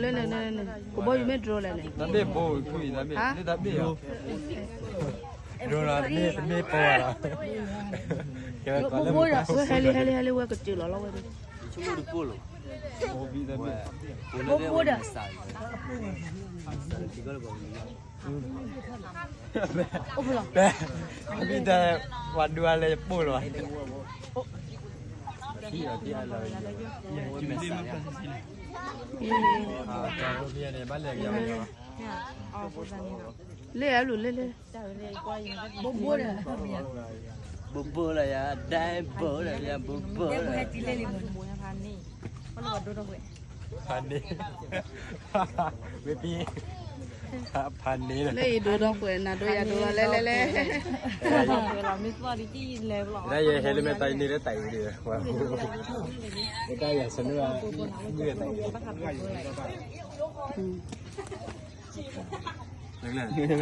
လၢန့ၣ်န့ၣ်န့ၣ် ကဘီယူၤမ့ၢ် drone လဲၣ်န့ၣ် တၢ်ဘ့ၣ်ဘိ ဖုအံၤတၢ်ဘ့ၣ် ဟါ လၢတၢ်ဘ့ၣ်အီၤ drone လီၤ တမ့ၢ်တမ့ၢ်ပီလီၤ ဟဲလံ ဟဲလံ ဟဲလံ ဝဲကစၢၢ်လီၤလီၤဝဲန့ၣ် ဘိဘိဒီး ပဲ မ့ၢ်တဲ ပှၤဒိးအါလဲၣ်ယပိၢ်လီၤ ဘၣ်လဲၣ် လ့ၣ်အလူၤလ့ၣ်လ့ၣ် ဘိဘိဒီး ဘိဘိလီၤယၤ ဒဲဘိလီၤယၤ ဘိဘိလီၤ ဖးန့ၢ် ဝ့ၢ်ပံ ဖးန့ၢ်လီၤ လၢအံၤဒိဒီပုၢ်ဝဲၢ် နၤဒိယၤဒိလီၤ လဲၤလဲၤလဲၤ တၢ်ယဲဟဲလၢမဲာ်တၢ်အံၤန့ၣ်လၢတၢ်အံၤဒီး တၢ်ယၤဆနွၢ် တၢ်အံၤ